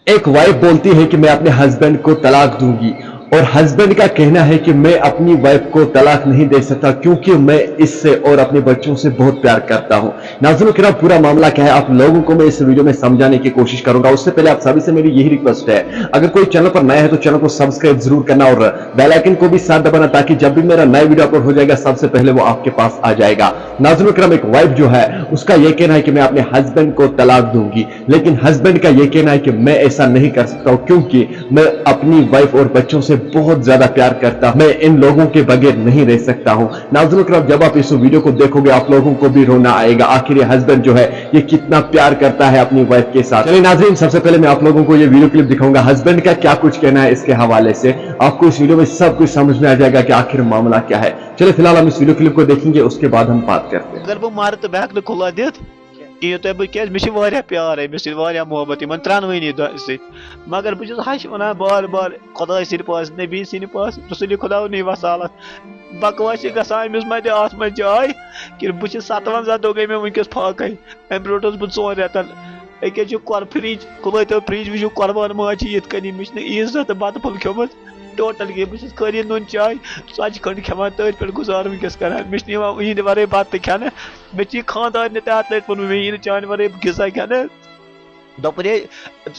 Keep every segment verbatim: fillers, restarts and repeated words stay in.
एक वाइफ बोलती है कि मैं अपने हस्बैंड को तलाक दूंगी, और हस्बैंड का कहना है कि मैं अपनी वाइफ को तलाक नहीं दे सकता, क्योंकि मैं इससे और अपने बच्चों से बहुत प्यार करता हूँ। नाज़रीन किराम, पूरा मामला क्या है, आप लोगों को मैं इस वीडियो में समझाने की कोशिश करूंगा। उससे पहले आप सभी से मेरी यही रिक्वेस्ट है, अगर कोई चैनल पर नया है तो चैनल को सब्सक्राइब जरूर करना और बेल आइकन को भी साथ दबाना, ताकि जब भी मेरा नया वीडियो अपलोड हो जाएगा, सबसे पहले वो आपके पास आ जाएगा। नाज़रीन किराम, एक वाइफ जो है, उसका ये कहना है कि मैं अपने हस्बैंड को तलाक दूंगी, लेकिन हस्बैंड का ये कहना है कि मैं ऐसा नहीं कर सकता हूँ, क्योंकि मैं अपनी वाइफ और बच्चों से बहुत ज्यादा प्यार करता हूँ, मैं इन लोगों के बगैर नहीं रह सकता हूँ। नाज़रीन किराम, जब आप इस वीडियो को देखोगे, आप लोगों को भी रोना आएगा। आखिर ये हस्बैंड जो है, ये कितना प्यार करता है अपनी वाइफ के साथ। चलिए नाज़रीन, सबसे पहले मैं आप लोगों को ये वीडियो क्लिप दिखाऊंगा, हस्बैंड का क्या कुछ कहना है इसके हवाले से। आपको इस वीडियो में सब कुछ समझ में आ जाएगा कि आखिर मामला क्या है। चलिए फिलहाल हम इस वीडियो क्लिप को देखेंगे, उसके बाद हम बात करते हैं। اگر بہٕ مرٕ تہٕ بہٕ ہٮ۪کہٕ نہٕ کھُلہٕ دِتھ کِہیٖنۍ تۄہہِ بہٕ کیٛازِ مےٚ چھِ واریاہ پیار أمِس سۭتۍ واریاہ محبت یِمن ترٛٮ۪نوٕنی دۄن سۭتۍ۔ مگر بہٕ چھُس ہَش وَنان بار بار خۄداے سٕنٛدِ پاسہٕ نبی سٕنٛدِ پاسہٕ رسوٗلِ خۄدا ووٚنُے وصالت۔ بکواس چھِ گژھان أمِس ما دِ اَتھ منٛز جاے کِنہٕ بہٕ چھُس ستوَنزاہ دۄہ گٔے مےٚ وٕنکیٚس فاقے۔ أمۍ برونٛٹھ اوسُس بہٕ ژۄن رٮ۪تن أکیٛاہ چھُ کۄر فرج کھُلٲیتو فرج وٕچھِو قۄربان ماز چھِ یِتھ کٔنی مےٚ چھُنہٕ عیٖذ دۄہ تہٕ بَتہٕ پھوٚل کھیوٚمُت ٹوٹل کینٛہہ بہٕ چھُس خٲلی نُن چاے ژۄچہِ کھٔنٛڈ کھٮ۪وان تٔتھۍ پٮ۪ٹھ گُزارٕ وٕنکیٚس کران مےٚ چھُنہٕ یِوان یِہِنٛدِ ورٲے بَتہٕ تہِ کھٮ۪نہٕ مےٚ چھِ یہِ خانٛدارنہِ تہِ اَتھ لَٹہِ ووٚنمُت مےٚ یی نہٕ چانہِ ورٲے غذا کھٮ۪نہٕ دوٚپُن ہے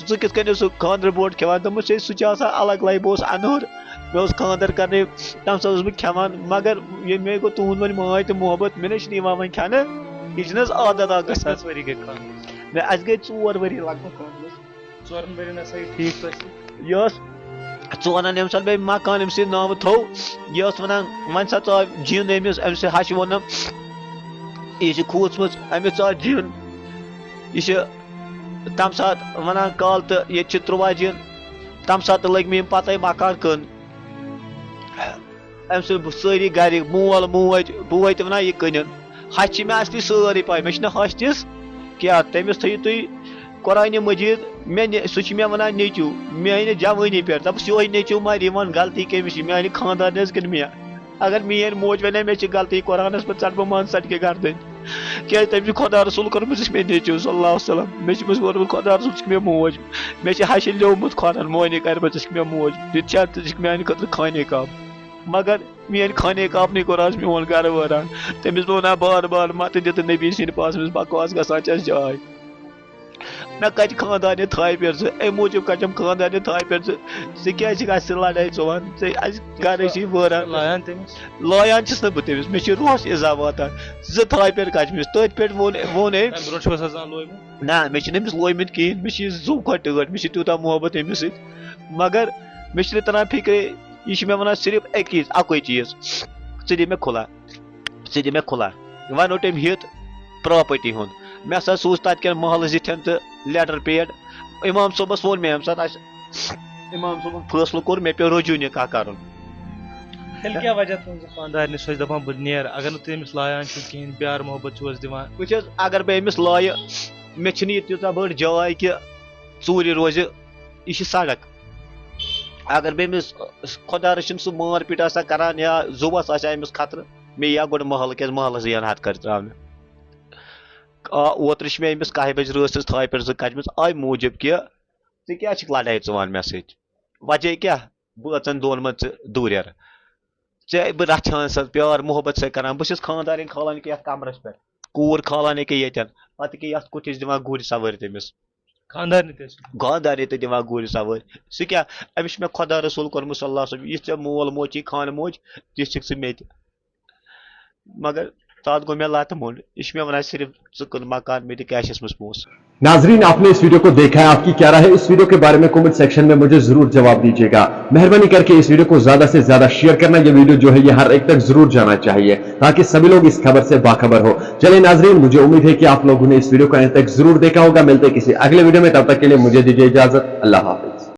ژٕ کِتھ کٔنۍ اوسُکھ خانٛدرٕ برونٛٹھ کھٮ۪وان دوٚپمَس ہے سُہ چھُ آسان الگ لایف بہٕ اوسُس اَنہُر مےٚ اوس خانٛدر کرنٕے تَمہِ ساتہٕ اوسُس بہٕ کھٮ۪وان مگر ییٚمہِ مےٚ گوٚو تُہُنٛد وۄنۍ ماے تہٕ محبت مےٚ نَے چھُنہٕ یِوان وۄنۍ کھٮ۪نہٕ یہِ چھُنہٕ حظ عادت اَکھ گژھان کٔژ ؤری گٔے خانٛدرَس؟ مےٚ اَسہِ گٔے ژور ؤری لگ بگ خانٛدرَس ژورَن ؤرِین ہسا یہِ ٹھیٖک تۄہہِ سۭتۍ۔ یہِ ٲس ژٕ وَنان ییٚمہِ ساتہٕ مےٚ مکان أمۍ سٕنٛدِ ناوٕ تھوٚو یہِ ٲس وَنان وۄنۍ سا ژاو جِن أمِس أمۍ سٕنٛدِ ہَشہِ ووٚنُم یہِ چھِ کھوٗژمٕژ أمِس ژاو جِن یہِ چھِ تَمہِ ساتہٕ وَنان کالہٕ تہٕ ییٚتہِ چھِ تُرٛواہ جِن تَمہِ ساتہٕ تہٕ لٔگۍ مےٚ یِم پَتَے مکان کٕن أمۍ سٕنٛدۍ سٲری گَرِکۍ مول موج بوے تہِ وَنان یہِ کٕنِن ہَچہِ چھِ مےٚ اَصلی سٲرٕے پَے مےٚ چھِنہٕ ہَچھ تِژھ کینٛہہ تٔمِس تھٲیِو تُہۍ قرآنِ مجیٖد مےٚ نہِ سُہ چھُ مےٚ وَنان نیٚچوٗ میٛانہِ جوٲنی پٮ۪ٹھ دَپُس یِہوٚے نیٚچوٗ مَرِ یِوان غلطی کٔمِس چھِ میٛانہِ خانٛدارنہِ حظ کِنہٕ مےٚ اگر میٛٲنۍ موج وَنہِ مےٚ چھِ غلطی قرآنَس پٮ۪ٹھ ژَٹہٕ بہٕ منٛز ژَٹہِ کہِ گردٕنۍ کیٛازِ تٔمۍ چھُ خۄدا رسوٗل کوٚرمُت ژٕ چھِ مےٚ نیٚچوٗ صلی اللہ علیہ وسلم مےٚ چھِ أمِس ووٚنمُت خۄدا رسوٗل ژٕ چھُکھ مےٚ موج مےٚ چھِ ہَشہِ لیومُت خۄدَن مۄہنی کَرِ مےٚ ژٕ چھِکھ مےٚ موج یہِ تہِ چھا ژٕ چھِکھ میٛانہِ خٲطرٕ خانہِ کعبہٕ مگر میٛانہِ خانہِ کعبہٕ نٕے کوٚر آز میون گَرٕ وٲران تٔمِس ووٚن ہا بار بار مَتہٕ دِتہٕ نبی سٕنٛدِ پاسہٕ أمِس بکواس گژھان چھَس جاے مےٚ کَتہِ خانٛدارنہِ تھایہِ پٮ۪ٹھ ژٕ اَمہِ موٗجوٗب کَتہِ چھَم خانٛدارنہِ تھایہِ پٮ۪ٹھ ژٕ ژٕ کیٛازِ چھِکھ اَسہِ سۭتۍ لَڑٲے ژٕ وَن ژٕ اَسہِ گَرٕے چھِ وٲران لایان تٔمِس لایان چھِس نہٕ بہٕ تٔمِس مےٚ چھِ روحَس اِزا واتان زٕ تھایہِ پٮ۪ٹھ کَتہِ مےٚ چھِ تٔتھۍ پٮ۪ٹھ ووٚن ووٚن أمۍ اَمہِ برونٛٹھ چھُ آسان زانٛہہ لویمُت نہ مےٚ چھِنہٕ أمِس لویمٕتۍ کِہیٖنۍ مےٚ چھِ یہِ زُو کھۄتہٕ ٹٲٹھ مےٚ چھِ تیوٗتاہ محبت أمِس سۭتۍ مگر مےٚ چھِنہٕ تَران فِکرے یہِ چھِ مےٚ وَنان صرف اَکی اَکُے چیٖز ژٕ دِ مےٚ کھُلا ژٕ دِ مےٚ کھُلا وَنو تٔمۍ ہیٚتھ پراپرٹی ہُنٛد مےٚ ہسا سوٗز تَتہِ کٮ۪ن محلہٕ زِٹھٮ۪ن تہٕ لیٹر پیڈ اِمام صٲبَس ووٚن مےٚ ییٚمہِ ساتہٕ اَسہِ اِمام صٲبَن فٲصلہٕ کوٚر مےٚ پیوٚو رجوٗع نِکاح کَرُن تیٚلہِ کیٛاہ وجہ تُہٕنٛزِ خانٛدارنہِ سۄ چھِ دَپان بہٕ نیرٕ اگر نہٕ تُہۍ أمِس لایان چھِو کِہیٖنۍ پیار محبت چھُو حظ دِوان وٕچھ حظ اگر بہٕ أمِس لایہِ مےٚ چھِنہٕ یہِ تیٖژاہ بٔڑ جاے کہِ ژوٗرِ روزِ یہِ چھِ سڑک اگر بہٕ أمِس خۄدا رٔچھِن سُہ مار پیٖٹ آسہِ ہا کران یا زُوَس آسہِ ہا أمِس خطرٕ مےٚ یی ہا گۄڈٕ محلہٕ کیٛازِ محلَس یی ہَن ہَتھ کَرِ ترٛاونہٕ آ اوترٕ چھِ مےٚ أمِس کَہہِ بَجہِ رٲژ ہٕنٛز تھایہِ پٮ۪ٹھ زٕ کَجمٕژ اَمہِ موٗجوٗب کہِ ژٕ کیٛاہ چھِکھ لڑٲے ژٕ وَن مےٚ سۭتۍ وجہ کیٛاہ بٲژَن دۄن منٛز ژٕ دوٗرٮ۪ر ژےٚ بہٕ رَچھان سَتھ پیار محبت سۭتۍ کران بہٕ چھُس خانٛدارِنۍ کھالان ییٚکیٛاہ یَتھ کَمرَس پٮ۪ٹھ کوٗر کھالان ییٚکیٛاہ ییٚتٮ۪ن پَتہٕ ییٚکیٛاہ یَتھ کُٹھِس دِوان گُرۍ سوٲرۍ تٔمِس خانٛدارنہِ تہِ ٲسِو گاندارنہِ تہِ دِوان گُرۍ سوٲرۍ سُہ کیٛاہ أمِس چھُ مےٚ خۄدا رسوٗل کوٚرمُت صلی اللہ علیہ وسلم یُتھ ژےٚ مول موج چھی خانہٕ موج تِژھ چھِکھ ژٕ مےٚ تہِ مگر تَتھ گوٚو مےٚ لَتہٕ موٚنٛڈ یہِ چھُ مےٚ وَنان صرف ژٕ کٕن مکان مےٚ دِ کیشَس منٛز پونٛسہٕ नाजरीन, आपने इस वीडियो को देखा है, आपकी क्या राय है इस वीडियो के बारे में? कमेंट सेक्शन में मुझे जरूर जवाब दीजिएगा। मेहरबानी करके इस वीडियो को ज्यादा से ज्यादा शेयर करना। ये वीडियो जो है, ये हर एक तक जरूर जाना चाहिए, ताकि सभी लोग इस खबर से बाखबर हो। चलिए नाजरीन, मुझे उम्मीद है कि आप लोगों ने इस वीडियो को अंत तक जरूर देखा होगा। मिलते हैं किसी अगले वीडियो में, तब तक के लिए मुझे दीजिए इजाजत। अल्लाह हाफिज।